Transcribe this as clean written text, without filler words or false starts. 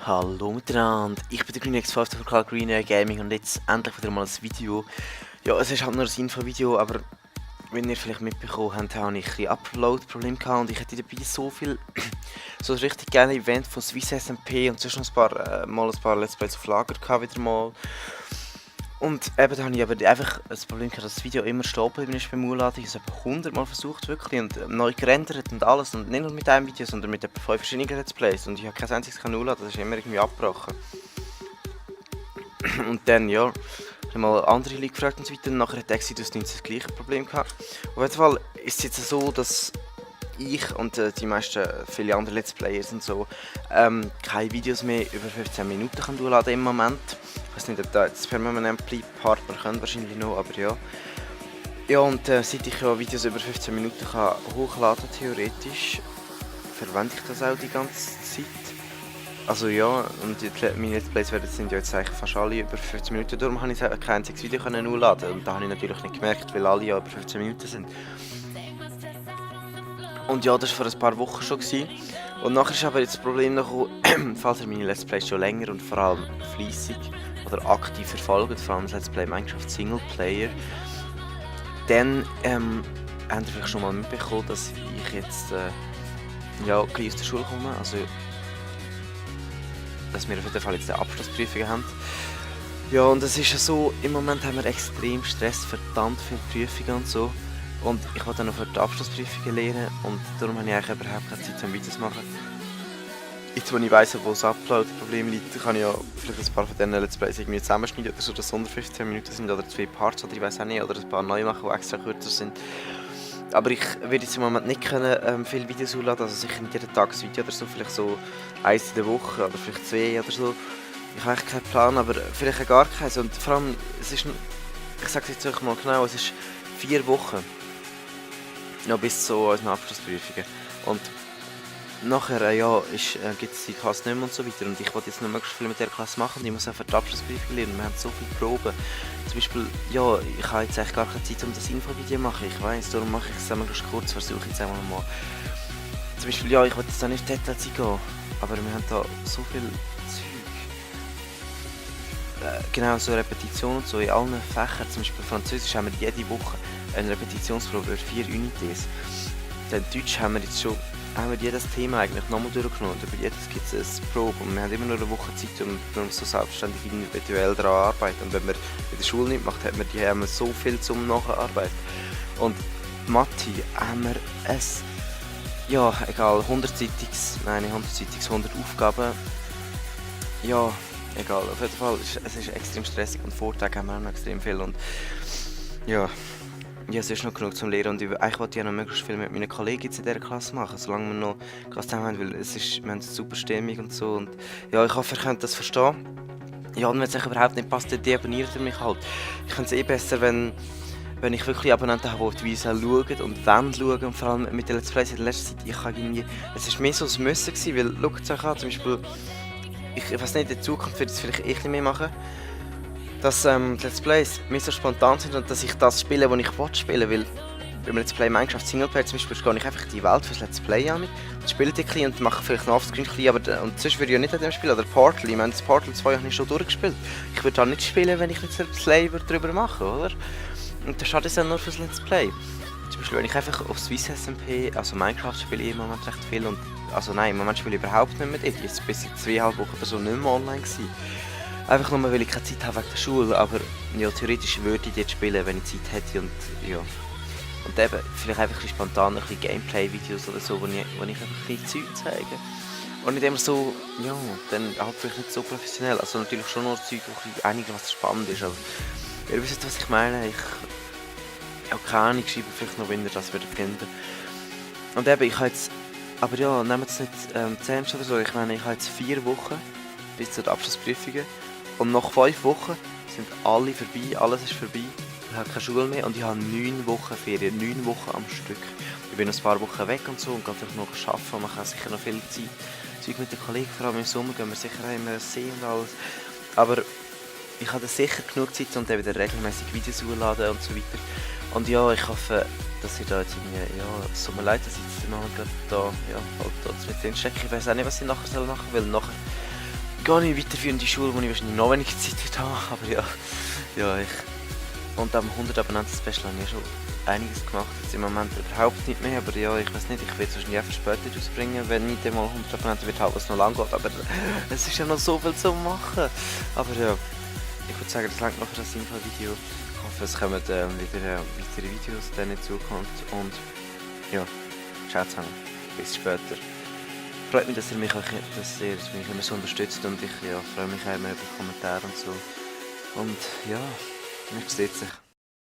Hallo miteinander, ich bin der GreenX5 von Carl Green Air Gaming und jetzt endlich wieder mal ein Video. Ja, es ist halt nur ein Infovideo, aber wenn ihr vielleicht mitbekommen habt, habe ich ein bisschen Upload-Problem gehabt und ich hätte dabei so viel, so ein richtig geile Event von Swiss SMP und sonst noch ein paar Let's Plays auf Lager gehabt wieder mal. Und eben, da habe ich aber einfach das Problem gehabt, dass das Video immer stehen geblieben ist beim Hochladen. Ich habe es etwa 100 Mal versucht wirklich und neu gerendert und alles und nicht nur mit einem Video, sondern mit etwa 5 verschiedenen Let's Plays und ich habe kein einziges hochladen, das ist immer irgendwie abgebrochen. Und dann, ja, ich habe mal andere Leute gefragt und so weiter und nachher hat Exodus 19 das gleiche Problem gehabt. Auf jeden Fall ist es jetzt so, dass ich und die meisten, viele andere Let's Players und so, keine Videos mehr über 15 Minuten kann hochladen im Moment. Ich weiß nicht, ob das jetzt permanent bleibt, Partner können wahrscheinlich noch, aber ja. Ja, und seit ich ja Videos über 15 Minuten kann hochladen theoretisch, verwende ich das auch die ganze Zeit. Also ja, und meine Let's Plays sind ja jetzt eigentlich fast alle über 15 Minuten, darum habe ich kein einziges Video hochladen und da habe ich natürlich nicht gemerkt, weil alle ja über 15 Minuten sind. Und ja, das war vor ein paar Wochen schon gewesen. Und nachher ist aber jetzt das Problem noch gekommen, falls ihr meine Let's Plays schon länger und vor allem fleissig oder aktiv verfolgt, vor allem das Let's Play Minecraft Singleplayer, dann habt ihr vielleicht schon mal mitbekommen, dass ich jetzt ja, gleich aus der Schule komme, also dass wir auf jeden Fall jetzt eine Abschlussprüfung haben. Ja, und es ist ja so, im Moment haben wir extrem Stress, verdammt viele Prüfungen und so. Und ich wollte dann noch für die Abschlussprüfungen lernen und darum habe ich eigentlich überhaupt keine Zeit, um Videos zu machen. Jetzt, wo ich weiss, wo das Upload-Problem liegt, kann ich ja vielleicht ein paar von diesen Let's Plays irgendwie zusammenschneiden oder so, dass es unter 15 Minuten sind oder 2 Parts oder ich weiß auch nicht, oder ein paar neu machen, die extra kürzer sind. Aber ich werde jetzt im Moment nicht können, viele Videos hochladen, also sicher nicht jeden Tag ein Video oder so, vielleicht so eins in der Woche oder vielleicht 2 oder so. Ich habe eigentlich keinen Plan, aber vielleicht auch gar keinen. Und vor allem, es ist, ich sage es jetzt mal genau, es ist 4 Wochen. Noch bis zu unseren Abschlussprüfungen. Und nachher gibt es die Klasse nicht mehr und so weiter. Und ich wollte jetzt noch möglichst viel mit der Klasse machen. Ich muss auch für die Abschlussprüfung lernen. Wir haben so viele Proben. Zum Beispiel, ja, ich habe jetzt eigentlich gar keine Zeit, um das Infovideo zu machen. Ich weiss, darum mache ich es möglichst kurz. Versuche ich jetzt einmal mal. Zum Beispiel, ja, ich wollte jetzt da nicht auf Details eingehen. Aber wir haben da so viel Zeug. Genau, so Repetitionen und so in allen Fächern. Zum Beispiel Französisch haben wir jede Woche eine Repetitionsprobe über 4 Unités. Dann Deutsch haben wir jetzt schon jedes Thema eigentlich nochmal durchgenommen und über jedes gibt es eine Probe und wir haben immer nur eine Woche Zeit, um so selbstständig individuell daran zu arbeiten. Und wenn man in der Schule nicht macht, haben wir so viel zum Nacharbeiten. Und Mathe haben wir ja, egal, 100 Aufgaben. Ja, egal, auf jeden Fall, es ist extrem stressig und Vorträge haben wir auch noch extrem viel und ja, es ist noch genug zum Lehren und eigentlich wollte ich ja noch möglichst viel mit meinen Kollegen jetzt in dieser Klasse machen, solange wir noch Klasse zusammen haben, weil wir haben eine super Stimmung und so und ja, ich hoffe, ihr könnt das verstehen. Ja, und wenn es euch überhaupt nicht passt, dann deabonniert ihr mich halt. Ich finde es besser, wenn ich wirklich Abonnenten habe, die die Videos auch schauen und wollen schauen und vor allem mit den Let's Plays in der letzten Zeit, es war mehr so ein Müssen gewesen, weil, schaut es euch an, zum Beispiel, ich weiß nicht, in der Zukunft würde ich es vielleicht ein bisschen mehr machen, dass die Let's Plays mehr so spontan sind und dass ich das spiele, was ich spielen will, weil beim Let's Play Minecraft Singleplayer zum Beispiel gehe ich einfach die Welt fürs Let's Play an und spiele die ein und mache vielleicht einen Offscreen und sonst würde ich ja nicht an dem spielen, oder Portal, ich meine das Portal 2 habe ich schon durchgespielt, ich würde da nicht spielen, wenn ich nicht Let's Play darüber mache, oder? Und das schadet es ja nur fürs Let's Play. Zum Beispiel, wenn ich einfach auf Swiss SMP, also Minecraft spiele ich im Moment recht viel und, also nein, im Moment spiele ich überhaupt nicht mit ihr, jetzt bis seit 2,5 Wochen oder so nicht mehr online gewesen. Einfach nur, weil ich keine Zeit habe wegen der Schule, aber ja, theoretisch würde ich jetzt spielen, wenn ich Zeit hätte und ja. Und eben, vielleicht einfach ein spontan ein bisschen Gameplay-Videos oder so, wo ich einfach ein bisschen Zeug zeige. Und nicht immer so, ja, dann halt vielleicht nicht so professionell, also natürlich schon noch Zeug, wo einigermaßen spannend ist, aber ihr wisst, was ich meine, ich habe keine Ahnung, schreibe vielleicht noch, wenn ihr das würdet finden. Und eben, ich habe jetzt, aber ja, nehmt es nicht ernst oder so, ich meine, ich habe jetzt 4 Wochen bis zu den Abschlussprüfungen. Und nach 5 Wochen sind alle vorbei, alles ist vorbei. Ich habe keine Schule mehr und ich habe 9 Wochen Ferien, 9 Wochen am Stück. Ich bin noch ein paar Wochen weg und so und gehe vielleicht noch arbeiten und man kann sicher noch viel Zeit mit den Kollegen, vor allem im Sommer gehen wir sicher immer sehen und alles. Aber ich habe sicher genug Zeit, um dann wieder regelmäßig Videos hochladen und so weiter. Und ja, ich hoffe, dass ihr da jetzt irgendwie, ja, es tut mir leid, dass ich jetzt noch gerade da, ja, halt da mit drin stecke. Ich weiß auch nicht, was ich nachher machen soll, weil nachher gehe ich weiterführende Schule, wo ich wahrscheinlich noch weniger Zeit habe. Aber ja, und am 100 Abonnenten-Special habe ich schon einiges gemacht. Jetzt im Moment überhaupt nicht mehr, aber ja, ich weiß nicht, ich werde es wahrscheinlich einfach später rausbringen, wenn nicht einmal 100 Abonnenten wird, halt, was noch lang geht. Aber es ist ja noch so viel zu machen. Aber ja, ich würde sagen, das langt nachher das Info-Video. Ich hoffe, es kommen wieder weitere Videos dann in Zukunft. Und ja, ciao zusammen. Bis später. Freut mich, dass ihr mich immer so unterstützt und ich freue mich auch immer über Kommentare und so. Und ja, wir sehen sich.